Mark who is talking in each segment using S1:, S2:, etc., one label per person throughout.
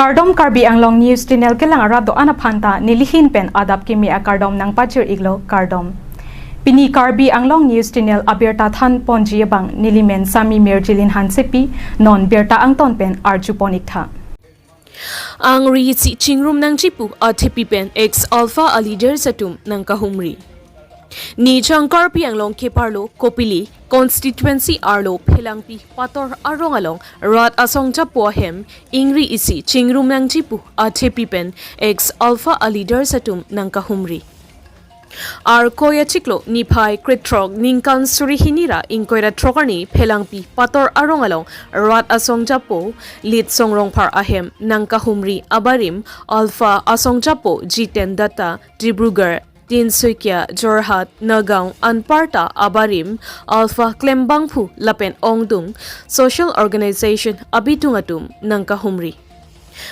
S1: Kardom Karbi Anglong News Channel kelang arado ana phanta nilihin pen adap kimi a kardom nang pachir iglo kardom. Pini Karbi Anglong News Channel abirta than ponji bang nilimen sami merjilin hansepi non berta angton pen arju ponik tha.
S2: Angri chi chingrum nang chipu a thipi pen ex alpha a leader satum nang kahumri. Ni chang Karbi Anglong Keparlo Kopili constituency arlo phelangpi pator arong along rat asong chapo hem ingri isi chingrum nang chipu a thipi pen ex alpha a leader satum nang kahumri. Ar koya chiklo niphai kritrok ningkan surihinira ingkoira trokarni phelangpi pator arong along rat asong japo lit songrong phar ahem nangka humri abarim alpha asong japo jiten data Dibrugarh Tinsukia Jorhat Nagaon Anparta abarim alpha klembangphu lapen ongdung social organization abitungatum nangka humri.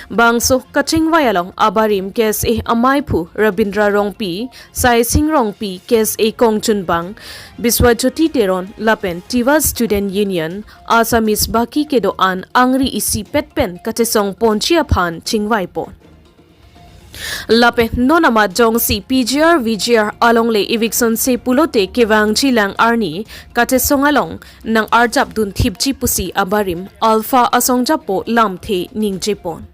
S2: Bangso kachingwayalong abarim kes e amaiphu Rabindra Rongpi Sai Singh Rongpi kes e Kongchunbang Biswajyoti Teron lapen Tiwa Student Union Assamese baki kedo an angri isi petpen kachesong ponchia phan chingwai pon. Lape nonama jongsi PGR VGR along le eviction se pulote kewang chilang arni kate songalong nang arjap dun thipchi pusi abarim alpha asongjapo lamthe ningjepon.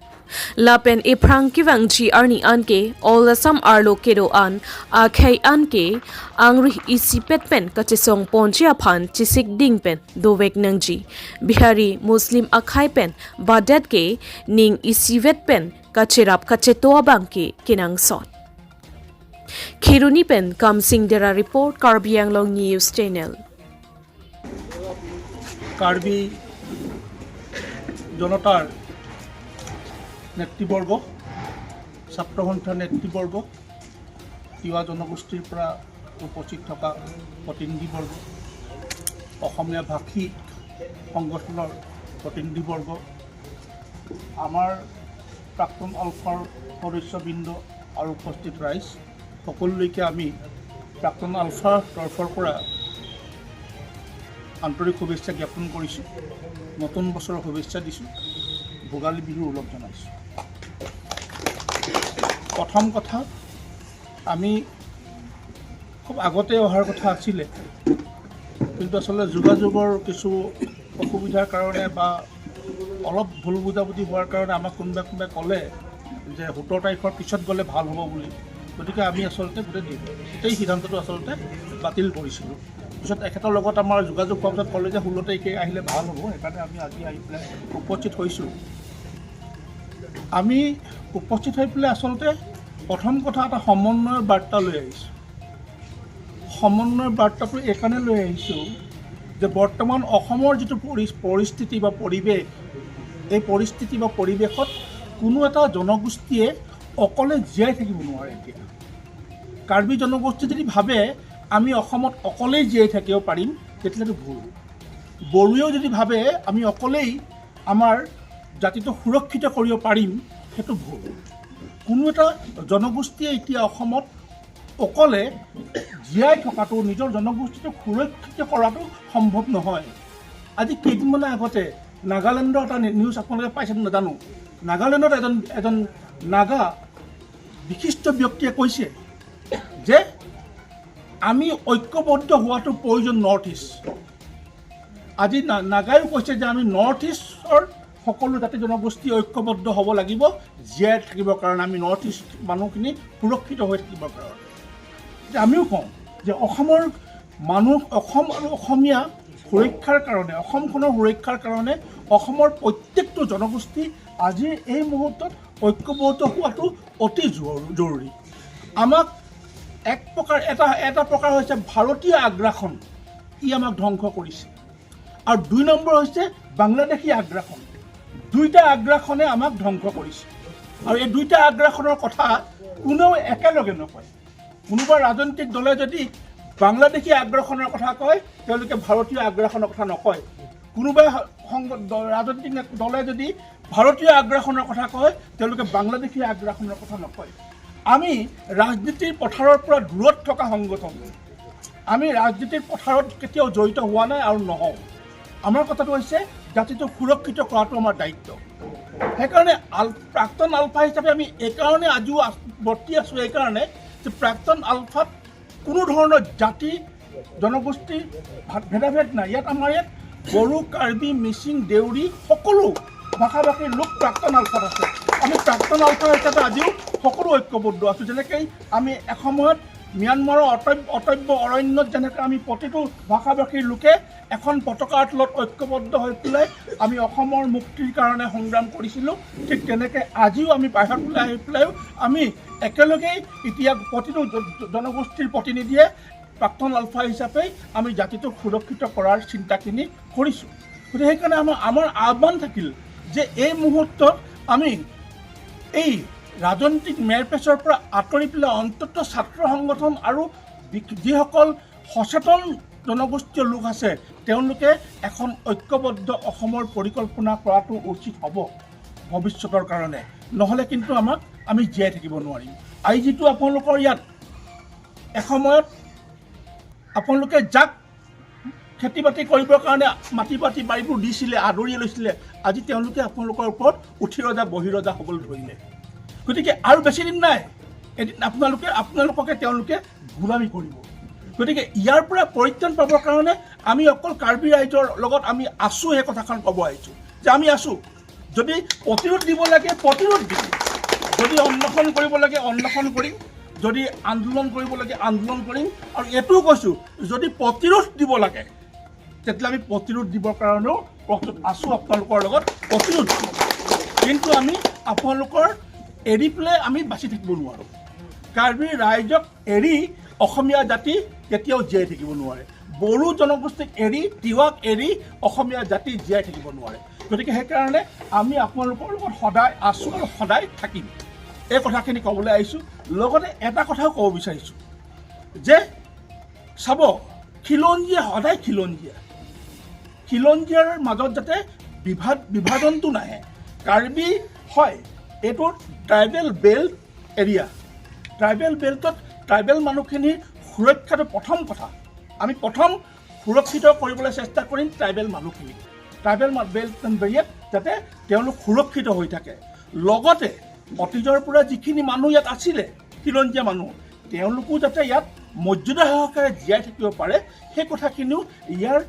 S2: Lapen iprang kiwang chi arni anke all Assam arlo kedo an akhai anke angri isi petpen kachesong ponchia phan chisik dingpen dowek nangji Bihari Muslim akhai pen badet ke ning isi vet pen kachirap kachetoa bangke kinang sot. Khiruni pen Kamsing Dera report, Karbi Anglong News Channel.
S3: Karbi জনতাৰ নেতৃবৰ্গ, ছাত্ৰ সন্থাৰ নেতৃবৰ্গ, তিৱা জনগোষ্ঠীৰ পৰা উপস্থিত থকা প্ৰতিনিধিবৰ্গ, অসমীয়া ভাষিক সংগঠনৰ প্ৰতিনিধিবৰ্গ, আমাৰ প্ৰাক্তন আলফাৰ সদস্যবৃন্দ আৰু উপস্থিত ৰাইজ সকলোলৈকে আমি প্ৰাক্তন আলফাৰ তৰফৰ পৰা আন্তৰিক শুভেচ্ছা জ্ঞাপন কৰিছোঁ। নতুন বছৰৰ শুভেচ্ছা দিছোঁ, ভোগালী বিহুৰ ওলগ জনাইছোঁ। প্ৰথম কথা, আমি খুব আগতে অহাৰ কথা আছিলে, কিন্তু আচলতে যোগাযোগৰ কিছু অসুবিধাৰ কাৰণে বা অলপ ভুল বুজাবুজি হোৱাৰ কাৰণে আমাক কোনোবাই কোনোবাই ক'লে যে 17 তাৰিখৰ পিছত গ'লে ভাল হ'ব বুলি। গতিকে আমি আচলতে গোটেই সিদ্ধান্তটো আচলতে বাতিল কৰিছিলোঁ। পিছত এখেতৰ লগত আমাৰ যোগাযোগ হোৱাৰ পিছত ক'লে যে 16 তাৰিখে আহিলে ভাল হ'ব, সেইকাৰণে আমি আজি আহি পেলাই উপস্থিত হৈছোঁ। আমি উপস্থিত হৈ পেলাই আচলতে প্ৰথম কথা এটা সমন্বয়ৰ বাৰ্তা লৈ আহিছোঁ। সমন্বয়ৰ বাৰ্তাটো এইকাৰণে লৈ আহিছোঁ যে বৰ্তমান অসমৰ যিটো পৰিস্থিতি বা পৰিৱেশ, এই পৰিস্থিতি বা পৰিৱেশত কোনো এটা জনগোষ্ঠীয়ে অকলে জীয়াই থাকিব নোৱাৰে। এতিয়া কাৰ্বি জনগোষ্ঠী যদি ভাবে আমি অসমত অকলেই জীয়াই থাকিব পাৰিম, তেতিয়াহ'লে ভুল। বড়োৱেও যদি ভাবে আমি অকলেই আমাৰ জাতিটো সুৰক্ষিত কৰিব পাৰিম, সেইটো ভুল। কোনো এটা জনগোষ্ঠীয়ে এতিয়া অসমত অকলে জীয়াই থকাটো, নিজৰ জনগোষ্ঠীটোক সুৰক্ষিত কৰাটো সম্ভৱ নহয়। আজি কেইদিনমানৰ আগতে নাগালেণ্ডৰ এটা নিউজ আপোনালোকে পাইছে নাজানো, নাগালেণ্ডত এজন নাগা বিশিষ্ট ব্যক্তিয়ে কৈছে যে আমি ঐক্যবদ্ধ হোৱাটো প্ৰয়োজন নৰ্থ ইষ্ট। আজি নাগায়ো কৈছে যে আমি নৰ্থ ইষ্টৰ সকলো জাতি জনগোষ্ঠী ঐক্যবদ্ধ হ'ব লাগিব জীয়াই থাকিবৰ কাৰণে, আমি নৰ্থ ইষ্ট মানুহখিনি সুৰক্ষিত হৈ থাকিবৰ কাৰণে। এতিয়া আমিও কওঁ যে অসমৰ মানুহ, অসম আৰু অসমীয়া সুৰক্ষাৰ কাৰণে, অসমখনৰ সুৰক্ষাৰ কাৰণে অসমৰ প্ৰত্যেকটো জনগোষ্ঠী আজিৰ এই মুহূৰ্তত ঐক্যবদ্ধ হোৱাটো অতি জৰুৰী। আমাক এক প্ৰকাৰ এটা প্ৰকাৰ হৈছে ভাৰতীয় আগ্ৰাসন, ই আমাক ধ্বংস কৰিছে, আৰু 2 নম্বৰ হৈছে বাংলাদেশী আগ্ৰাসন। দুইটা আগ্ৰাসনে আমাক ধ্বংস কৰিছে, আৰু এই দুইটা আগ্ৰাসনৰ কথা কোনেও একেলগে নকয়। কোনোবা ৰাজনৈতিক দলে যদি বাংলাদেশী আগ্ৰাসনৰ কথা কয়, তেওঁলোকে ভাৰতীয় আগ্ৰাসনৰ কথা নকয়। কোনোবা ৰাজনৈতিক দলে যদি ভাৰতীয় আগ্ৰাসনৰ কথা কয়, তেওঁলোকে বাংলাদেশী আগ্ৰাসনৰ কথা নকয়। আমি ৰাজনীতিৰ পথাৰৰ পৰা দূৰত থকা সংগঠন, আমি ৰাজনীতিৰ পথাৰত কেতিয়াও জড়িত হোৱা নাই আৰু নহওঁ। আমাৰ কথাটো হৈছে জাতিটোক সুৰক্ষিত কৰাটো আমাৰ দায়িত্ব। সেইকাৰণে প্ৰাক্তন আলফা হিচাপে আমি এইকাৰণে আজিও বৰ্তি আছোঁ, এইকাৰণে যে প্ৰাক্তন আলফাত কোনো ধৰণৰ জাতি জনগোষ্ঠীৰ ভেদাভেদ নাই। ইয়াত আমাৰ ইয়াত বড়ো, কাৰ্বি, মিচিং, দেউৰী সকলো ভাষা ভাষীৰ লোক প্ৰাক্তন আলফাত আছে। আমি প্ৰাক্তন আলফা হিচাপে আজিও সকলো ঐক্যবদ্ধ আছোঁ। যেনেকৈ আমি এসময়ত ম্যানমাৰৰ অটব্য অৰণ্যত যেনেকৈ আমি প্ৰতিটো ভাষা ভাষীৰ লোকে এখন পতাকাৰ তলত ঐক্যবদ্ধ হৈ পেলাই আমি অসমৰ মুক্তিৰ কাৰণে সংগ্ৰাম কৰিছিলোঁ, ঠিক তেনেকৈ আজিও আমি বাহিৰত ওলাই আহি পেলাইও আমি একেলগেই এতিয়া প্ৰতিটো জনগোষ্ঠীৰ প্ৰতিনিধিয়ে প্ৰাক্তন আলফা হিচাপে আমি জাতিটোক সুৰক্ষিত কৰাৰ চিন্তাখিনি কৰিছোঁ। গতিকে সেইকাৰণে আমাৰ আহ্বান থাকিল যে এই মুহূৰ্তত আমি এই ৰাজনৈতিক মেৰপেচৰ পৰা আঁতৰি পেলাই অন্ততঃ ছাত্ৰ সংগঠন আৰু যিসকল সচেতন জনগোষ্ঠীয় লোক আছে, তেওঁলোকে এখন ঐক্যবদ্ধ অসমৰ পৰিকল্পনা কৰাটো উচিত হ'ব ভৱিষ্যতৰ কাৰণে। নহ'লে কিন্তু আমি জীয়াই থাকিব নোৱাৰিম। আজি যিটো আপোনালোকৰ ইয়াত এসময়ত আপোনালোকে যাক খেতি বাতি কৰিবৰ কাৰণে মাটি বাতি বাৰীবোৰ দিছিলে, আদৰি লৈছিলে, আজি তেওঁলোকে আপোনালোকৰ ওপৰত উঠি ৰজা বহি ৰজা হ'বলৈ ধৰিলে। গতিকে আৰু বেছি দিন নাই, এদিন আপোনালোককে তেওঁলোকে গোলামী কৰিব। গতিকে ইয়াৰ পৰা পৰিত্ৰাণ পাবৰ কাৰণে আমি অকল কাৰ্বি ৰাইজৰ লগত আমি আছোঁ, সেই কথাখন ক'ব আহিছোঁ যে আমি আছোঁ। যদি প্ৰতিৰোধ দিব লাগে প্ৰতিৰোধ দিম, যদি অন্বেষণ কৰিব লাগে অন্বেষণ কৰিম, যদি আন্দোলন কৰিব লাগে আন্দোলন কৰিম। আৰু এইটোও কৈছোঁ, যদি প্ৰতিৰোধ দিব লাগে তেতিয়াহ'লে আমি প্ৰতিৰোধ দিবৰ কাৰণেও প্ৰস্তুত আছোঁ, আপোনালোকৰ লগত প্ৰতিৰোধ দিম। কিন্তু আমি আপোনালোকৰ এৰি পেলাই আমি বাচি থাকিব নোৱাৰোঁ। কাৰ্বি ৰাইজক এৰি অসমীয়া জাতি কেতিয়াও জীয়াই থাকিব নোৱাৰে। বড়ো জনগোষ্ঠীক এৰি, তিৱাক এৰি অসমীয়া জাতি জীয়াই থাকিব নোৱাৰে। গতিকে সেইকাৰণে আমি আপোনালোকৰ লগত সদায় আছোঁ আৰু সদায় থাকিম, এই কথাখিনি ক'বলৈ আহিছোঁ। লগতে এটা কথাও ক'ব বিচাৰিছোঁ যে চাব, খিলঞ্জীয়া সদায় খিলঞ্জীয়া, খিলঞ্জীয়াৰ মাজত যাতে বিভাজনটো নাহে। কাৰ্বি হয়, এইটো ট্ৰাইবেল বেল্ট এৰিয়া, ট্ৰাইবেল বেল্টত ট্ৰাইবেল মানুহখিনিৰ সুৰক্ষাটো প্ৰথম কথা। আমি প্ৰথম সুৰক্ষিত কৰিবলৈ চেষ্টা কৰিম ট্ৰাইবেল মানুহখিনিক, ট্ৰাইবেল বেল্ট এৰিয়াত যাতে তেওঁলোক সুৰক্ষিত হৈ থাকে। লগতে অতীজৰ পৰা যিখিনি মানুহ ইয়াত আছিলে খিলঞ্জীয়া মানুহ, তেওঁলোকো যাতে ইয়াত মৰ্যাদা সহকাৰে জীয়াই থাকিব পাৰে, সেই কথাখিনিও ইয়াৰ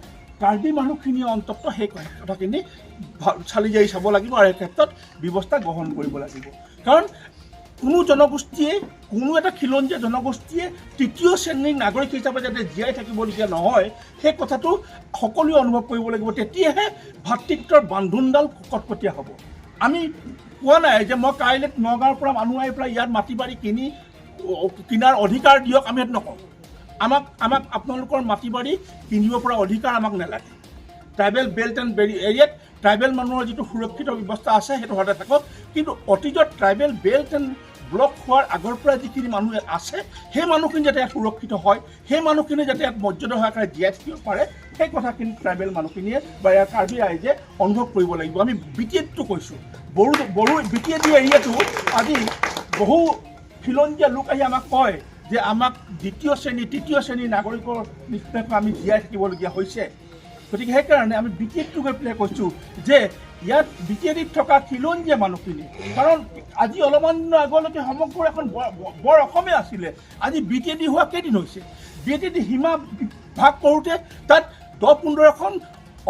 S3: কাৰ্বি মানুহখিনিয়ে অন্ততঃ সেই কথাখিনি চালি জাৰি চাব লাগিব আৰু এই ক্ষেত্ৰত ব্যৱস্থা গ্ৰহণ কৰিব লাগিব। কাৰণ কোনো জনগোষ্ঠীয়ে, কোনো এটা খিলঞ্জীয়া জনগোষ্ঠীয়ে তৃতীয় শ্ৰেণীৰ নাগৰিক হিচাপে যাতে জীয়াই থাকিবলগীয়া নহয়, সেই কথাটো সকলোৱে অনুভৱ কৰিব লাগিব। তেতিয়াহে ভাতৃত্বৰ বান্ধোনডাল কটকটীয়া হ'ব। আমি কোৱা নাই যে মই কাইলৈ নগাঁৱৰ পৰা মানুহ আহি পেলাই ইয়াত মাটি বাৰী কিনাৰ অধিকাৰ দিয়ক, আমি সেইটো নকওঁ। আমাক আপোনালোকৰ মাটি বাৰী কিনিব পৰা অধিকাৰ আমাক নালাগে। ট্ৰাইবেল বেল্ট এণ্ড বেৰি এৰিয়াত ট্ৰাইবেল মানুহৰ যিটো সুৰক্ষিত ব্যৱস্থা আছে সেইটো সদায় থাকক। কিন্তু অতীজত ট্ৰাইবেল বেল্ট এণ্ড ব্লক হোৱাৰ আগৰ পৰা যিখিনি মানুহ ইয়াত আছে, সেই মানুহখিনি যাতে ইয়াত সুৰক্ষিত হয়, সেই মানুহখিনি যাতে ইয়াত মৰ্যাদা সহকাৰে জীয়াই থাকিব পাৰে, সেই কথাখিনি ট্ৰাইবেল মানুহখিনিয়ে বা ইয়াৰ কাৰ্বি ৰাইজে অনুভৱ কৰিব লাগিব। আমি বি টি এডটো কৈছোঁ, Bodo B T A D এৰিয়াটো আজি বহু খিলঞ্জীয়া লোক আহি আমাক কয় যে আমাক দ্বিতীয় শ্ৰেণী, তৃতীয় শ্ৰেণীৰ নাগৰিকৰ নিচিনাকৈ আমি জীয়াই থাকিবলগীয়া হৈছে। গতিকে সেইকাৰণে আমি বি টি এডটো গৈ পেলাই কৈছোঁ যে ইয়াত বি টি এ ডিত থকা খিলঞ্জীয়া মানুহখিনি, কাৰণ আজি অলপমান দিনৰ আগলৈকে সমগ্ৰ এখন বৰ অসমে আছিলে, আজি বি টি এ ডি হোৱা কেইদিন হৈছে? বি টি এ ডি সীমা ভাগ কৰোঁতে তাত 10-15খন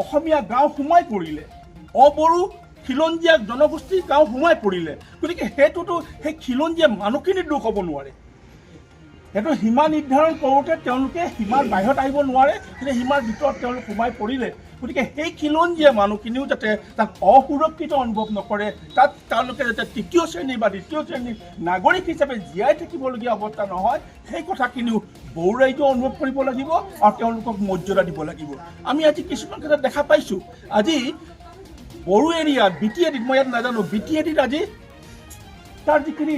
S3: অসমীয়া গাঁও সোমাই পৰিলে, অবড়ো খিলঞ্জীয়া জনগোষ্ঠীৰ গাঁও সোমাই পৰিলে। গতিকে সেইটোতো সেই খিলঞ্জীয়া মানুহখিনিৰ দোষ হ'ব নোৱাৰে। সেইটো সীমা নিৰ্ধাৰণ কৰোঁতে তেওঁলোকে সীমাৰ বাহিৰত আহিব নোৱাৰে, কিন্তু সীমাৰ ভিতৰত তেওঁলোক সোমাই পৰিলে। গতিকে সেই খিলঞ্জীয়া মানুহখিনিও যাতে তাত অসুৰক্ষিত অনুভৱ নকৰে, তাত তেওঁলোকে যাতে তৃতীয় শ্ৰেণী বা দ্বিতীয় শ্ৰেণীৰ নাগৰিক হিচাপে জীয়াই থাকিবলগীয়া অৱস্থা নহয়, সেই কথাখিনিও বড়ো ৰাইজেও অনুভৱ কৰিব লাগিব আৰু তেওঁলোকক মৰ্যাদা দিব লাগিব। আমি আজি কিছুমান ক্ষেত্ৰত দেখা পাইছোঁ, আজি বড়ো এৰিয়াত বি টি এ ডিত, মই ইয়াত নাজানো, বি টি এ ডিত আজি তাৰ যিখিনি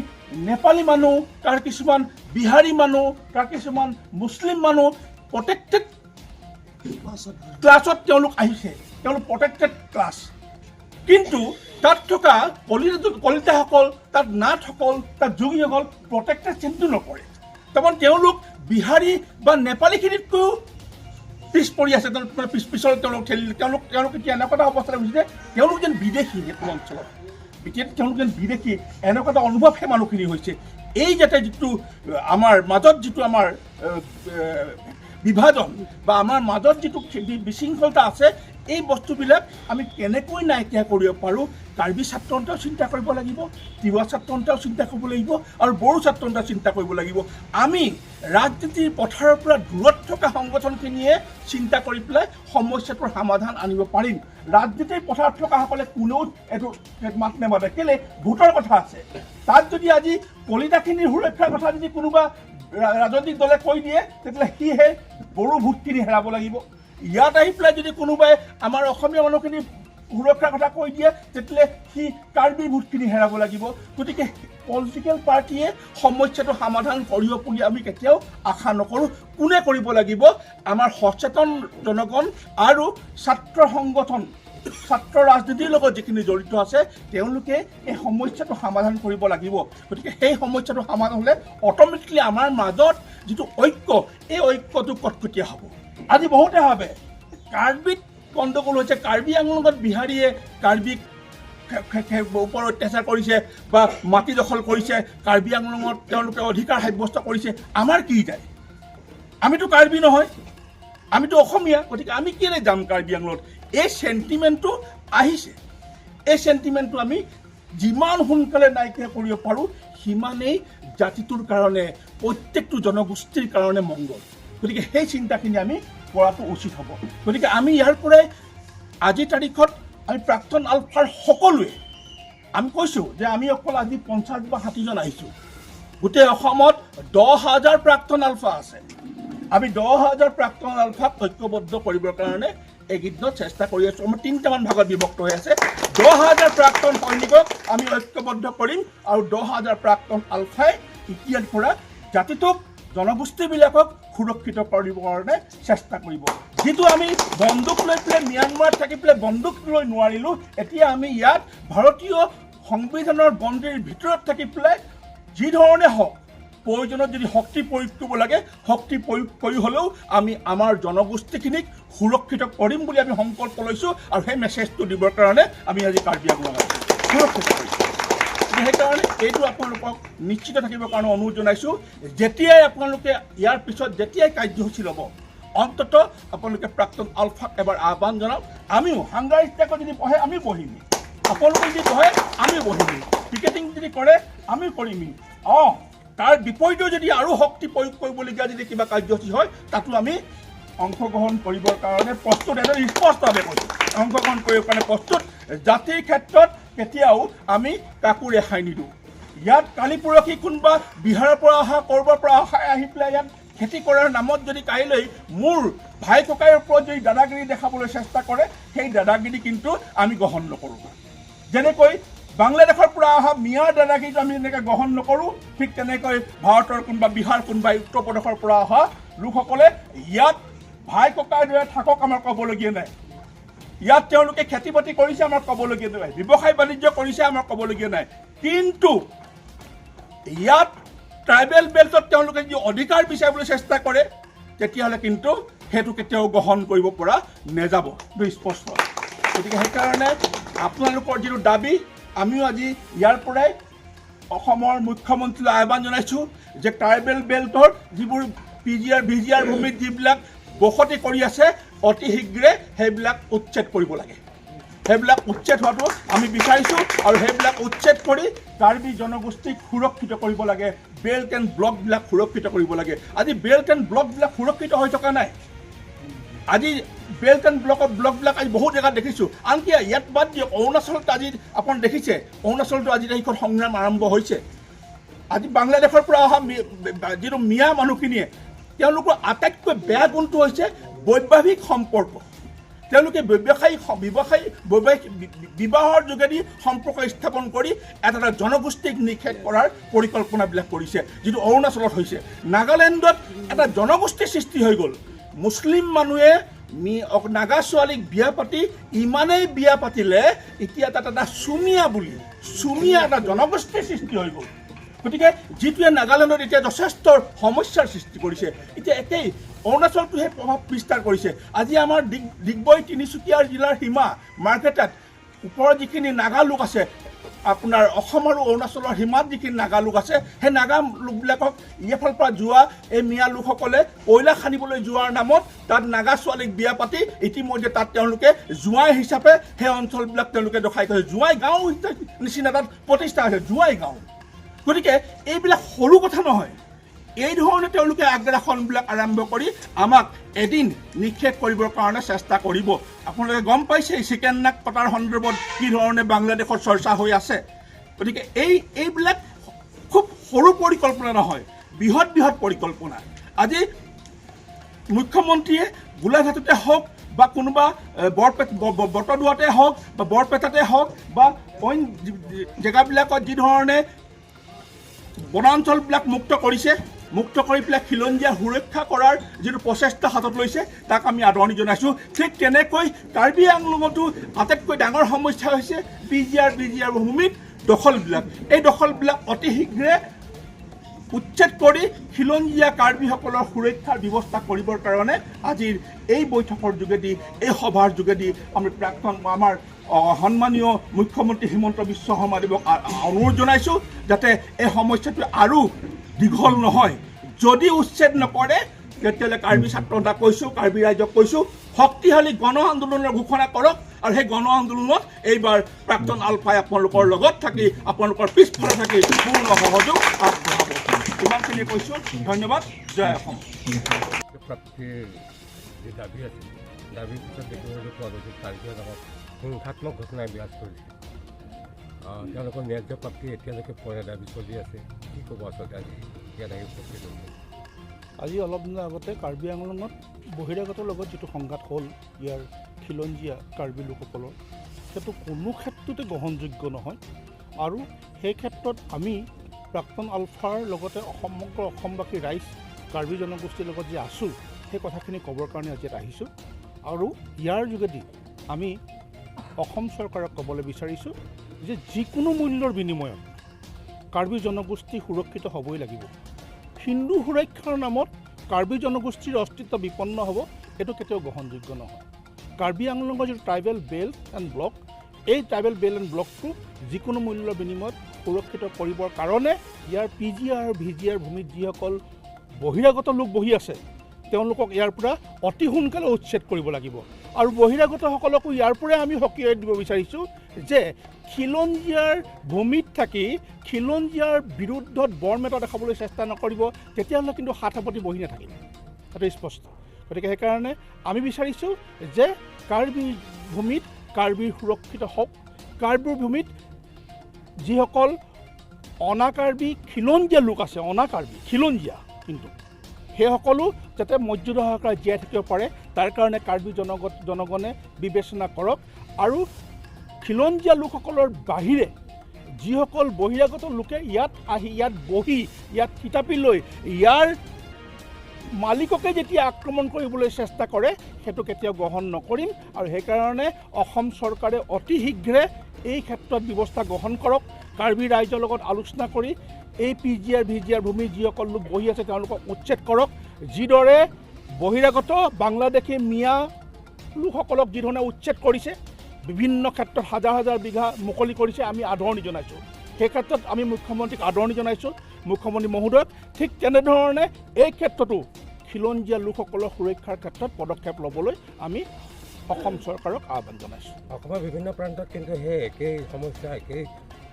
S3: নেপালী মানুহ, তাৰ কিছুমান বিহাৰী মানুহ, তাৰ কিছুমান মুছলিম মানুহ প্ৰটেক্টেড ক্লাছত তেওঁলোক আহিছে, তেওঁলোক প্ৰটেক্টেড ক্লাছ। কিন্তু তাত থকা কলিতাসকল, তাত নাথসকল, তাত যোগীসকল প্ৰটেক্টেড শ্ৰেণীটো নপৰে। তাৰমানে তেওঁলোক বিহাৰী বা নেপালীখিনিতকৈও পিছ পৰি আছে। তেওঁলোক মানে পিছলৈ তেওঁলোক ঠেলি তেওঁলোক এতিয়া এনেকুৱা এটা অৱস্থাত গৈছে যে তেওঁলোক যেন বিদেশী সেইটো অঞ্চলত। এতিয়া তেওঁলোকে বিদেশী এনেকুৱা এটা অনুভৱ সেই মানুহখিনি হৈছে। এই যাতে যিটো আমাৰ মাজত যিটো আমাৰ বিভাজন বা আমাৰ মাজত যিটো বিশৃংখলতা আছে, এই বস্তুবিলাক আমি কেনেকৈ নাইকিয়া কৰিব পাৰোঁ, কাৰ্বি ছাত্ৰ সন্থাও চিন্তা কৰিব লাগিব, তিৱা ছাত্ৰ সন্থাও চিন্তা কৰিব লাগিব আৰু বড়ো ছাত্ৰ সন্থাও চিন্তা কৰিব লাগিব। আমি ৰাজনীতিৰ পথাৰৰ পৰা দূৰত থকা সংগঠনখিনিয়ে চিন্তা কৰি পেলাই সমস্যাটোৰ সমাধান আনিব পাৰিম। ৰাজনীতিৰ পথাৰত থকাসকলে কোনেও এইটো মাত নেমাতে, কেলৈ ভোটৰ কথা আছে। তাত যদি আজি কলিতাখিনিৰ সুৰক্ষাৰ কথা যদি কোনোবা ৰাজনৈতিক দলে কৈ দিয়ে, তেতিয়াহ'লে সিহে বড়ো ভোটখিনি হেৰাব লাগিব। ইয়াত আহি পেলাই যদি কোনোবাই আমাৰ অসমীয়া মানুহখিনি সুৰক্ষাৰ কথা কৈ দিয়ে, তেতিয়াহ'লে সি কাৰ্বি ভোটখিনি হেৰাব লাগিব। গতিকে পলিটিকেল পাৰ্টীয়ে সমস্যাটো সমাধান কৰিব বুলি আমি কেতিয়াও আশা নকৰোঁ। কোনে কৰিব লাগিব? আমাৰ সচেতন জনগণ আৰু ছাত্ৰ সংগঠন, ছাত্ৰ ৰাজনীতিৰ লগত যিখিনি জড়িত আছে, তেওঁলোকে এই সমস্যাটো সমাধান কৰিব লাগিব। গতিকে সেই সমস্যাটো সমাধান হ'লে অট'মেটিকলি আমাৰ মাজত যিটো ঐক্য, এই ঐক্যটো কটকটীয়া হ'ব। আজি বহুতে ভাবে কাৰ্বিত গণ্ডগোল হৈছে, কাৰ্বি আংলঙত বিহাৰীয়ে কাৰ্বিক ওপৰত অত্যাচাৰ কৰিছে বা মাটি দখল কৰিছে, কাৰ্বি আংলঙত তেওঁলোকে অধিকাৰ সাব্যস্ত কৰিছে, আমাৰ কি যায়? আমিতো কাৰ্বি নহয়, আমিতো অসমীয়া, গতিকে আমি কেলৈ যাম কাৰ্বি আংলঙত? এই চেণ্টিমেণ্টটো আহিছে। এই চেণ্টিমেণ্টটো আমি যিমান সোনকালে নাইকিয়া কৰিব পাৰোঁ, সিমানেই জাতিটোৰ কাৰণে, প্ৰত্যেকটো জনগোষ্ঠীৰ কাৰণে মংগল। গতিকে সেই চিন্তাখিনি আমি কৰাটো উচিত হ'ব। গতিকে আমি ইয়াৰ পৰাই আজিৰ তাৰিখত আমি প্ৰাক্তন আলফাৰ সকলোৱে আমি কৈছোঁ যে আমি অকল আজি 50 বা 60জন আহিছোঁ, গোটেই অসমত 10,000 প্ৰাক্তন আলফা আছে। আমি 10,000 প্ৰাক্তন আলফাক ঐক্যবদ্ধ কৰিবৰ কাৰণে এইকেইদিনত চেষ্টা কৰি আছোঁ। আমাৰ 3টামান ভাগত বিভক্ত হৈ আছে। 10,000 প্ৰাক্তন সৈনিকক আমি ঐক্যবদ্ধ কৰিম আৰু 10,000 প্ৰাক্তন আলফাই এতিয়াৰ পৰা জাতিটোক, জনগোষ্ঠীবিলাকক সুৰক্ষিত কৰিবৰ কাৰণে চেষ্টা কৰিব। যিটো আমি বন্দুক লৈ পেলাই ম্যানমাৰত থাকি পেলাই বন্দুক লৈ নোৱাৰিলোঁ, এতিয়া আমি ইয়াত ভাৰতীয় সংবিধানৰ বন্দীৰ ভিতৰত থাকি পেলাই যি ধৰণে হওক, প্ৰয়োজনত যদি শক্তি প্ৰয়োগ কৰিব লাগে, শক্তি প্ৰয়োগ কৰি হ'লেও আমি আমাৰ জনগোষ্ঠীখিনিক সুৰক্ষিত কৰিম বুলি আমি সংকল্প লৈছোঁ। আৰু সেই মেছেজটো দিবৰ কাৰণে আমি আজি কাৰ্বি আংলঙত সুৰক্ষিত কৰিছোঁ। সেইকাৰণে এইটো আপোনালোকক নিশ্চিত থাকিবৰ কাৰণে অনুৰোধ জনাইছোঁ, যেতিয়াই আপোনালোকে ইয়াৰ পিছত যেতিয়াই কাৰ্যসূচী ল'ব, অন্ততঃ আপোনালোকে প্ৰাক্তন আলফাক এবাৰ আহ্বান জনাওক। আমিও হাংগাৰ ষ্ট্ৰাইকত যদি বহে আমিও বহিম, আপোনালোকে যদি বহে আমিও বহিম, পিকেটিং যদি কৰে আমিও কৰিম। তাৰ বিপৰীতেও যদি আৰু শক্তি প্ৰয়োগ কৰিবলগীয়া যদি কিবা কাৰ্যসূচী হয়, তাতো আমি অংশগ্ৰহণ কৰিবৰ কাৰণে প্ৰস্তুত। এজন স্পষ্টভাৱে কৈছোঁ, অংশগ্ৰহণ কৰিবৰ কাৰণে প্ৰস্তুত। জাতিৰ ক্ষেত্ৰত কেতিয়াও আমি কাকো ৰেহাই নিদিওঁ। ইয়াত কালি পৰহি কোনোবা বিহাৰৰ পৰা অহা, ক'ৰবাৰ পৰা অহা আহি পেলাই ইয়াত খেতি কৰাৰ নামত যদি কাইলৈ মোৰ ভাই ককাইৰ ওপৰত যদি দাদাগিৰি দেখাবলৈ চেষ্টা কৰে, সেই দাদাগিৰি কিন্তু আমি গ্ৰহণ নকৰোঁ। যেনেকৈ বাংলাদেশৰ পৰা অহা মিয়াৰ দাদাগিৰিটো আমি যেনেকৈ গ্ৰহণ নকৰোঁ, ঠিক তেনেকৈ ভাৰতৰ কোনোবা বিহাৰ, কোনোবা উত্তৰ প্ৰদেশৰ পৰা অহা লোকসকলে ইয়াত ভাই ককাইৰ দৰে থাকক, আমাৰ ক'বলগীয়া নাই। ইয়াত তেওঁলোকে খেতি বাতি কৰিছে, আমাৰ ক'বলগীয়া নাই। ব্যৱসায় বাণিজ্য কৰিছে, আমাৰ ক'বলগীয়া নাই। কিন্তু ইয়াত ট্ৰাইবেল বেল্টত তেওঁলোকে যদি অধিকাৰ বিচাৰিবলৈ চেষ্টা কৰে, তেতিয়াহ'লে কিন্তু সেইটো কেতিয়াও গ্ৰহণ কৰিব পৰা নেযাব, এইটো স্পষ্ট। গতিকে সেইকাৰণে আপোনালোকৰ যিটো দাবী, আমিও আজি ইয়াৰ পৰাই অসমৰ মুখ্যমন্ত্ৰীলৈ আহ্বান জনাইছোঁ যে ট্ৰাইবেল বেল্টৰ যিবোৰ PGR VGR ভূমিত যিবিলাক বসতি কৰি আছে, অতি শীঘ্ৰে সেইবিলাক উচ্ছেদ কৰিব লাগে। সেইবিলাক উচ্ছেদ হোৱাটো আমি বিচাৰিছোঁ আৰু সেইবিলাক উচ্ছেদ কৰি কাৰ্বি জনগোষ্ঠীক সুৰক্ষিত কৰিব লাগে। বেল্ট এণ্ড ব্লকবিলাক সুৰক্ষিত কৰিব লাগে। আজি বেল্ট এণ্ড ব্লকবিলাক সুৰক্ষিত হৈ থকা নাই। আজি বেল্ট এণ্ড ব্লকৰ ব্লকবিলাক আজি বহুত জেগাত দেখিছোঁ। আনকি ইয়াত বাদ দিয়ক, অৰুণাচলত আজি আপুনি দেখিছে, অৰুণাচলতো আজি তাৰিখত সংগ্ৰাম আৰম্ভ হৈছে। আজি বাংলাদেশৰ পৰা অহা যিটো মিয়া মানুহখিনিয়ে, তেওঁলোকৰ আটাইতকৈ বেয়া গুণটো হৈছে বৈবাহিক সম্পৰ্ক। তেওঁলোকে ব্যৱসায়িক ব্যৱসায়ী বৈবাহিক বিবাহৰ যোগেদি সম্পৰ্ক স্থাপন কৰি এটা এটা জনগোষ্ঠীক নিষেধ কৰাৰ পৰিকল্পনাবিলাক কৰিছে, যিটো অৰুণাচলত হৈছে। নাগালেণ্ডত এটা জনগোষ্ঠীৰ সৃষ্টি হৈ গ'ল। মুছলিম মানুহে নাগা ছোৱালীক বিয়া পাতি ইমানেই বিয়া পাতিলে, এতিয়া তাত এটা চুমীয়া বুলি চুমীয়া এটা জনগোষ্ঠীৰ সৃষ্টি হৈ গ'ল। গতিকে যিটোৱে নাগালেণ্ডত এতিয়া যথেষ্ট সমস্যাৰ সৃষ্টি কৰিছে, এতিয়া একেই অৰুণাচলটো সেই প্ৰভাৱ বিস্তাৰ কৰিছে। আজি আমাৰ ডিগবৈ তিনিচুকীয়া জিলাৰ সীমা মাৰ্কেটাত ওপৰৰ যিখিনি নাগা লোক আছে, আপোনাৰ অসম আৰু অৰুণাচলৰ সীমাত যিখিনি নাগা লোক আছে, সেই নাগা লোকবিলাকক এইফালৰ পৰা যোৱা এই মিয়া লোকসকলে কয়লা খান্দিবলৈ যোৱাৰ নামত তাত নাগা ছোৱালীক বিয়া পাতি ইতিমধ্যে তাত তেওঁলোকে জোঁৱাই হিচাপে সেই অঞ্চলবিলাক তেওঁলোকে দখাই গৈছে। জোঁৱাই গাঁও নিচিনা তাত প্ৰতিষ্ঠা হৈছে, জোঁৱাই গাঁও। গতিকে এইবিলাক সৰু কথা নহয়। এই ধৰণে তেওঁলোকে আগ্ৰাসনবিলাক আৰম্ভ কৰি আমাক এদিন নিঃশেষ কৰিবৰ কাৰণে চেষ্টা কৰিব। আপোনালোকে গম পাইছে চিকেন নাক কটাৰ সন্দৰ্ভত কি ধৰণে বাংলাদেশত চৰ্চা হৈ আছে। গতিকে এইবিলাক খুব সৰু পৰিকল্পনা নহয়, বৃহৎ বৃহৎ পৰিকল্পনা। আজি মুখ্যমন্ত্ৰীয়ে গোলাঘাটতে হওক বা কোনোবা বটদ্ৰৱাতে হওক বা বৰপেটাতে হওক বা অইন জেগাবিলাকত যি ধৰণে বনাঞ্চলবিলাক মুক্ত কৰিছে, মুক্ত কৰি পেলাই খিলঞ্জীয়া সুৰক্ষা কৰাৰ যিটো প্ৰচেষ্টা হাতত লৈছে, তাক আমি আদৰণি জনাইছোঁ। ঠিক তেনেকৈ কাৰ্বি আংলঙতো আটাইতকৈ ডাঙৰ সমস্যা হৈছে পি জি আৰ ভূমিত দখলবিলাক। এই দখলবিলাক অতি শীঘ্ৰে উচ্ছেদ কৰি খিলঞ্জীয়া কাৰ্বিসকলৰ সুৰক্ষাৰ ব্যৱস্থা কৰিবৰ কাৰণে আজিৰ এই বৈঠকৰ যোগেদি, এই সভাৰ যোগেদি আমি প্ৰাক্তন আমাৰ সন্মানীয় মুখ্যমন্ত্ৰী হিমন্ত বিশ্ব শৰ্মাদেৱক অনুৰোধ জনাইছোঁ, যাতে এই সমস্যাটো আৰু দীঘল নহয়। যদি উচ্ছেদ নকৰে, তেতিয়াহ'লে কাৰ্বি ছাত্ৰ সন্থাক কৈছোঁ, কাৰ্বি ৰাইজক কৈছোঁ, শক্তিশালী গণ আন্দোলনৰ ঘোষণা কৰক আৰু সেই গণ আন্দোলনত এইবাৰ প্ৰাক্তন আলফাই আপোনালোকৰ লগত থাকি, আপোনালোকৰ পিছফালে থাকি পূৰ্ণ সহযোগ আগবঢ়াব। ইমানখিনি কৈছোঁ, ধন্যবাদ, জয় অসম।
S4: প্ৰাপ্তিৰ যি দাবী আছিল, দাবীৰ পিছত দেখিবলৈ পোৱা গৈছিল কাৰ্বি আংলঙত হিংসাত্মক ঘটনাই বিৰাজ কৰিছে। তেওঁলোকৰ ন্যায্য প্ৰাপ্তি এতিয়ালৈকে পোৱা নাই, দাবী চলি আছে। কি ক'ব আচলতে আজি ইয়াত আহি উপস্থিত হৈছে?
S5: আজি অলপ দিনৰ আগতে কাৰ্বি আংলঙত বহিৰাগতৰ লগত যিটো সংঘাত হ'ল ইয়াৰ খিলঞ্জীয়া কাৰ্বি লোকসকলৰ, সেইটো কোনো ক্ষেত্ৰতে গ্ৰহণযোগ্য নহয়। আৰু সেই ক্ষেত্ৰত আমি প্ৰাক্তন আলফাৰ লগতে সমগ্ৰ অসমবাসী ৰাইজ কাৰ্বি জনগোষ্ঠীৰ লগত যে আছোঁ, সেই কথাখিনি ক'বৰ কাৰণে আজি ইয়াত আহিছোঁ। আৰু ইয়াৰ যোগেদি আমি অসম চৰকাৰক ক'বলৈ বিচাৰিছোঁ যে যিকোনো মূল্যৰ বিনিময়ত কাৰ্বি জনগোষ্ঠী সুৰক্ষিত হ'বই লাগিব। হিন্দু সুৰক্ষাৰ নামত কাৰ্বি জনগোষ্ঠীৰ অস্তিত্ব বিপন্ন হ'ব, এইটো কেতিয়াও গ্ৰহণযোগ্য নহয়। কাৰ্বি আংলঙৰ যিটো ট্ৰাইবেল বেল্ট এণ্ড ব্লক, এই ট্ৰাইবেল বেল্ট এণ্ড ব্লকটো যিকোনো মূল্যৰ বিনিময়ত সুৰক্ষিত কৰিবৰ কাৰণে ইয়াৰ পি জি আৰ আৰু ভি জি আৰ ভূমিত যিসকল বহিৰাগত লোক বহি আছে, তেওঁলোকক ইয়াৰ পৰা অতি সোনকালে উচ্ছেদ কৰিব লাগিব। আৰু বহিৰাগতসকলকো ইয়াৰ পৰাই আমি সকীয়াই দিব বিচাৰিছোঁ যে খিলঞ্জীয়াৰ ভূমিত থাকি খিলঞ্জীয়াৰ বিৰুদ্ধত বৰমেটা দেখাবলৈ চেষ্টা নকৰিব, তেতিয়াহ'লে কিন্তু হাত সাৱটি বহি নাথাকিম, সেইটো স্পষ্ট। গতিকে সেইকাৰণে আমি বিচাৰিছোঁ যে কাৰ্বি ভূমিত কাৰ্বিৰ সুৰক্ষিত হওক। কাৰ্বিৰ ভূমিত যিসকল অনাকাৰ্বি খিলঞ্জীয়া লোক আছে, অনাকাৰ্বি খিলঞ্জীয়া কিন্তু, সেইসকলো যাতে মৰ্যাদা সহকাৰে জীয়াই থাকিব পাৰে, তাৰ কাৰণে কাৰ্বি জনগণে বিবেচনা কৰক। আৰু খিলঞ্জীয়া লোকসকলৰ বাহিৰে যিসকল বহিৰাগত লোকে ইয়াত আহি ইয়াত বহি ইয়াত থিতাপি লৈ ইয়াৰ মালিককে যেতিয়া আক্ৰমণ কৰিবলৈ চেষ্টা কৰে, সেইটো কেতিয়াও গ্ৰহণ নকৰিম। আৰু সেইকাৰণে অসম চৰকাৰে অতি শীঘ্ৰে এই ক্ষেত্ৰত ব্যৱস্থা গ্ৰহণ কৰক। কাৰ্বি ৰাইজৰ লগত আলোচনা কৰি এই P G R V G R ভূমিত যিসকল লোক বহি আছে, তেওঁলোকক উচ্ছেদ কৰক। যিদৰে বহিৰাগত বাংলাদেশী মিয়া লোকসকলক যিধৰণে উচ্ছেদ কৰিছে, বিভিন্ন ক্ষেত্ৰত হাজাৰ হাজাৰ বিঘা মুকলি কৰিছে, আমি আদৰণি জনাইছোঁ। সেই ক্ষেত্ৰত আমি মুখ্যমন্ত্ৰীক আদৰণি জনাইছোঁ, মুখ্যমন্ত্ৰী মহোদয়ক। ঠিক তেনেধৰণে এই ক্ষেত্ৰতো খিলঞ্জীয়া লোকসকলৰ সুৰক্ষাৰ ক্ষেত্ৰত পদক্ষেপ ল'বলৈ আমি অসম চৰকাৰক আহ্বান জনাইছোঁ।
S4: অসমৰ বিভিন্ন প্ৰান্তত কিন্তু সেই একেই সমস্যা, একেই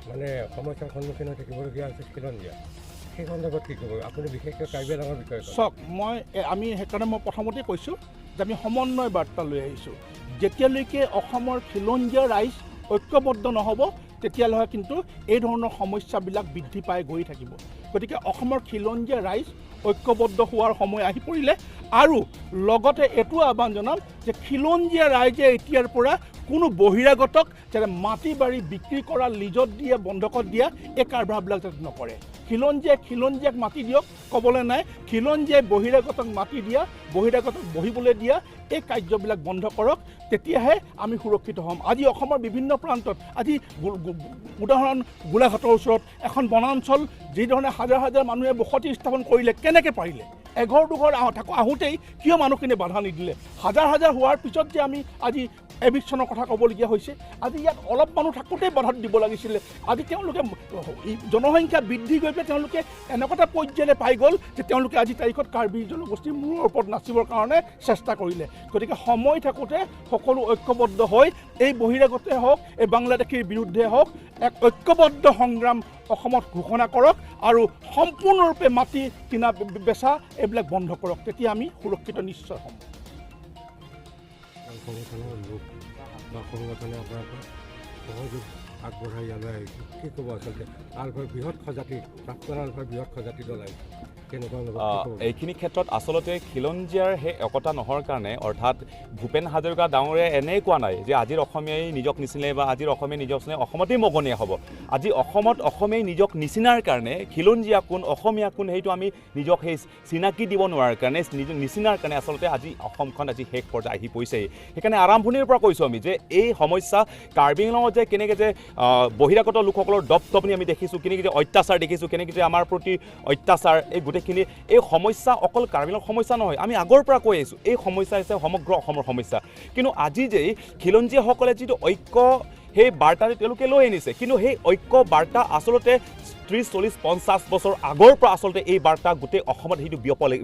S4: মানে সমস্যাৰ সন্মুখীন হৈ থাকিবলগীয়া হৈছে খিলঞ্জীয়া। সেই সন্দৰ্ভত কি ক'ব আপুনি, বিশেষকৈ কাৰ্বি আংলঙৰ বিষয়ে ক'ব?
S5: চাওক, আমি সেইকাৰণে মই প্ৰথমতে কৈছোঁ যে আমি সমন্বয় বাৰ্তা লৈ আহিছোঁ। যেতিয়ালৈকে অসমৰ খিলঞ্জীয়া ৰাইজ ঐক্যবদ্ধ নহ'ব, তেতিয়ালৈকে কিন্তু এই ধৰণৰ সমস্যাবিলাক বৃদ্ধি পাই গৈ থাকিব। গতিকে অসমৰ খিলঞ্জীয়া ৰাইজ ঐক্যবদ্ধ হোৱাৰ সময় আহি পৰিলে। আৰু লগতে এইটো আহ্বান জনাম যে খিলঞ্জীয়া ৰাইজে এতিয়াৰ পৰা কোনো বহিৰাগতক যাতে মাটি বাৰী বিক্ৰী কৰা, লিজত দিয়া, বন্ধকত দিয়া এই কাৰবাৰবিলাক যাতে নকৰে। খিলঞ্জীয়াই খিলঞ্জীয়াক মাটি দিয়ক, ক'বলৈ নাই। খিলঞ্জীয়াই বহিৰাগতক মাটি দিয়া, বহিৰাগতক বহিবলৈ দিয়া এই কাৰ্যবিলাক বন্ধ কৰক, তেতিয়াহে আমি সুৰক্ষিত হ'ম। আজি অসমৰ বিভিন্ন প্ৰান্তত, আজি উদাহৰণ গোলাঘাটৰ ওচৰত এখন বনাঞ্চল যিধৰণে হাজাৰ হাজাৰ মানুহে বসতি স্থাপন কৰিলে, কেনেকৈ পাৰিলে? এঘৰ দুঘৰ থাকোঁ আহোঁতেই কিয় মানুহখিনি বাধা নিদিলে? হাজাৰ হাজাৰ হোৱাৰ পিছত যে আমি আজি এভিকশ্যনৰ
S3: কথা ক'বলগীয়া হৈছে। আজি ইয়াত অলপ মানুহ থাকোঁতেই বাধা দিব লাগিছিলে। আজি তেওঁলোকে জনসংখ্যা বৃদ্ধি কৰি পেলাই তেওঁলোকে এনেকুৱা এটা পৰ্যায়লৈ পাই গ'ল যে তেওঁলোকে আজি তাৰিখত কাৰ্বি জনগোষ্ঠীৰ মূৰৰ ওপৰত নাচিবৰ কাৰণে চেষ্টা কৰিলে। গতিকে সময় থাকোঁতে সকলো ঐক্যবদ্ধ হৈ এই বহিৰাগতে হওক, এই বাংলাদেশীৰ বিৰুদ্ধে হওক, এক ঐক্যবদ্ধ সংগ্ৰাম অসমত ঘোষণা কৰক আৰু সম্পূৰ্ণৰূপে মাটি কিনা বেচা এইবিলাক বন্ধ কৰক, তেতিয়া আমি সুৰক্ষিত নিশ্চয় হ'ম।
S4: সংগঠনৰ লোক বা সংগঠনে আপোনালোকৰ সহযোগ আগবঢ়াই ইয়ালৈ আহিছে, কি ক'ব? আচলতে আলফাৰ বৃহৎ সজাতি, প্ৰাক্তন আলফাৰ বৃহৎ সজাতি দল আহিছে, কেনেকুৱা?
S6: এইখিনি ক্ষেত্ৰত আচলতে খিলঞ্জীয়াৰ সেই একতা নোহোৱাৰ কাৰণে, অৰ্থাৎ ভূপেন হাজৰিকা ডাঙৰীয়াই এনেই কোৱা নাই যে আজিৰ অসমীয়াই নিজক নিচিনে বা আজিৰ অসমীয়াই নিজক চিনে অসমতেই মগনীয়া হ'ব। আজি অসমত অসমীয়াই নিজক নিচিনাৰ কাৰণে খিলঞ্জীয়া কোন, অসমীয়া কোন সেইটো আমি নিজক সেই চিনাকি দিব নোৱাৰাৰ কাৰণে, নিজক নিচিনাৰ কাৰণে আচলতে আজি অসমখন আজি শেষ পৰ্যায় আহি পৰিছেহি। সেইকাৰণে আৰম্ভণিৰ পৰা কৈছোঁ আমি যে এই সমস্যা কাৰ্বি আংলঙত যে কেনেকৈ যে বহিৰাগত লোকসকলৰ দপদপনি আমি দেখিছোঁ, কেনেকৈ যে অত্যাচাৰ দেখিছোঁ, কেনেকৈ যে আমাৰ প্ৰতি অত্যাচাৰ, এই গোটেইখিনি এই সমস্যা অকল কাৰ্বি আংলঙৰ সমস্যা নহয়, আমি আগৰ পৰা কৈ আহিছোঁ এই সমস্যা হৈছে সমগ্ৰ অসমৰ সমস্যা। কিন্তু আজি যে খিলঞ্জীয়াসকলে যিটো ঐক্য সেই বাৰ্তাটো তেওঁলোকে লৈ আনিছে, কিন্তু সেই ঐক্য বাৰ্তা আচলতে 30, 40, 50 বছৰ আগৰ পৰা আচলতে এই বাৰ্তা গোটেই অসমত সেইটো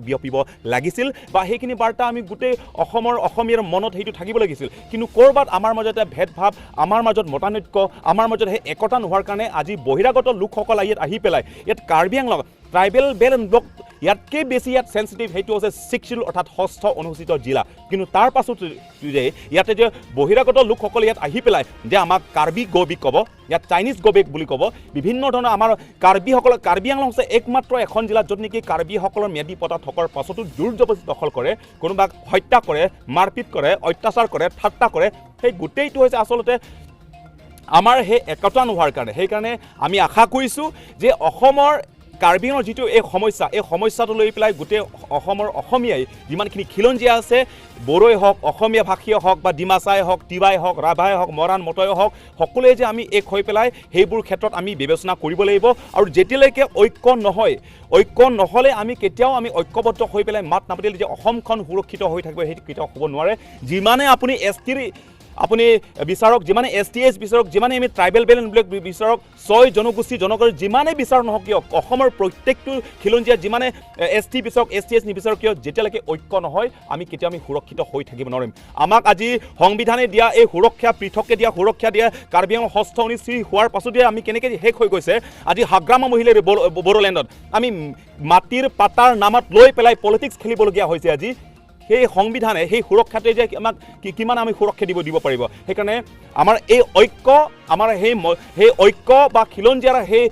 S6: বিয়পিব লাগিছিল বা সেইখিনি বাৰ্তা আমি গোটেই অসমৰ অসমীয়াৰ মনত সেইটো থাকিব লাগিছিল। কিন্তু ক'ৰবাত আমাৰ মাজতে ভেদভাৱ, আমাৰ মাজত মতানৈক্য, আমাৰ মাজত সেই একতা নোহোৱাৰ কাৰণে আজি বহিৰাগত লোকসকল ইয়াত আহি পেলাই ইয়াত Karbi Anglong tribal belt and block ইয়াতকৈ বেছি ইয়াত চেঞ্চিটিভ সেইটো হৈছে 6 শ্বেডিউল অৰ্থাৎ ষষ্ঠ অনুসূচিত জিলা। কিন্তু তাৰ পাছত যে ইয়াতে যে বহিৰাগত লোকসকলে ইয়াত আহি পেলাই যে আমাক কাৰ্বি গবিক ক'ব, ইয়াত চাইনিজ গবেক বুলি ক'ব, বিভিন্ন ধৰণৰ আমাৰ কাৰ্বিসকল, কাৰ্বি আংলং হৈছে একমাত্ৰ এখন জিলা য'ত নেকি কাৰ্বিসকলৰ ম্যাদী পটা থকাৰ পাছতো জোৰ জবৰদস্তি দখল কৰে, কোনোবাক হত্যা কৰে, মাৰপিট কৰে, অত্যাচাৰ কৰে, ঠাট্টা কৰে। সেই গোটেইটো হৈছে আচলতে আমাৰ সেই একতা নোহোৱাৰ কাৰণে। সেইকাৰণে আমি আশা কৰিছোঁ যে অসমৰ কাৰ্বি আংলঙৰ যিটো এই সমস্যা, এই সমস্যাটো লৈ পেলাই গোটেই অসমৰ অসমীয়াই যিমানখিনি খিলঞ্জীয়া আছে, বড়োই হওক, অসমীয়া ভাষীয়ে হওক বা ডিমাচাই হওক, তিৱাই হওক, ৰাভাই হওক, মৰাণ মটয়ে হওক, সকলোৱে যে আমি এক হৈ পেলাই সেইবোৰ ক্ষেত্ৰত আমি বিবেচনা কৰিব লাগিব। আৰু যেতিয়ালৈকে ঐক্য নহয়, ঐক্য নহ'লে আমি কেতিয়াও আমি ঐক্যবদ্ধ হৈ পেলাই মাত নামাতিলে যে অসমখন সুৰক্ষিত হৈ থাকিব সেইটো কেতিয়াও হ'ব নোৱাৰে। যিমানে আপুনি এছ টিৰ আপুনি বিচাৰক, যিমানে এছ টি এছ বিচাৰক, যিমানে আমি ট্ৰাইবেল বেল্ট এণ্ড ব্লক বিচাৰক, 6 জনগোষ্ঠী জনগোষ্ঠী যিমানেই বিচাৰ নহওক কিয়, অসমৰ প্ৰত্যেকটো খিলঞ্জীয়া যিমানে এছ টি বিচাৰক, এছ টি এছ নিবিচাৰক কিয়, যেতিয়ালৈকে ঐক্য নহয় আমি কেতিয়াও আমি সুৰক্ষিত হৈ থাকিব নোৱাৰিম। আমাক আজি সংবিধানে দিয়া এই সুৰক্ষা, পৃথককৈ দিয়া সুৰক্ষা দিয়া কাৰ্বি আংলং ষষ্ঠ অনুসূচী হোৱাৰ পাছতে আমি কেনেকৈ শেষ হৈ গৈছে। আজি হাগ্ৰামা মহিলাৰ বড়োলেণ্ডত আমি মাটিৰ পাতাৰ নামত লৈ পেলাই পলিটিক্স খেলিবলগীয়া হৈছে। আজি সেই সংবিধানে সেই সুৰক্ষাটোৱে যে আমাক কিমান আমি সুৰক্ষা দিব পাৰিব। সেইকাৰণে আমাৰ এই ঐক্য, আমাৰ সেই ঐক্য বা খিলঞ্জীয়াৰ সেই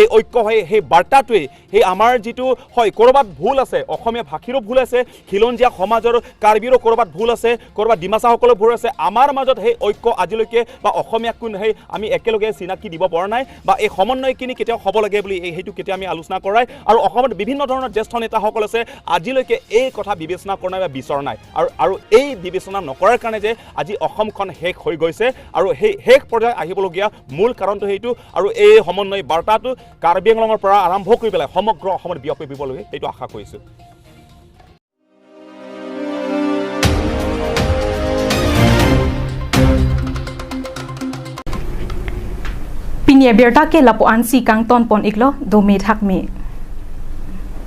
S6: এই ঐক্য হয়, সেই বাৰ্তাটোৱেই সেই আমাৰ যিটো হয়, ক'ৰবাত ভুল আছে, অসমীয়া ভাষীৰো ভুল আছে, খিলঞ্জীয়া সমাজৰ কাৰ্বিৰো ক'ৰবাত ভুল আছে, ক'ৰবাত ডিমাচাসকলৰ ভুল আছে, আমাৰ মাজত সেই ঐক্য আজিলৈকে বা অসমীয়া কোন সেই আমি একেলগে চিনাকি দিব পৰা নাই বা এই সমন্বয়খিনি কেতিয়াও হ'ব লাগে বুলি সেইটো কেতিয়াও আমি আলোচনা কৰাই। আৰু অসমত বিভিন্ন ধৰণৰ জ্যেষ্ঠ নেতাসকল আছে, আজিলৈকে এই কথা বিবেচনা কৰা নাই বা বিচৰা নাই। আৰু আৰু এই বিবেচনা নকৰাৰ কাৰণে যে আজি অসমখন শেষ হৈ গৈছে আৰু সেই শেষ পৰ্যায়ত আহিবলগীয়া মূল কাৰণটো সেইটো। আৰু এই সমন্বয় বাৰ্তাটো কাৰ্বি আংলঙৰ পৰা আৰম্ভ কৰি পেলাই সমগ্ৰ অসমত বিয়পিব লাগে সেইটো আশা কৰিছোঁ।
S1: Pinie berta ke lapuan si kang ton pon iklo do me thak me.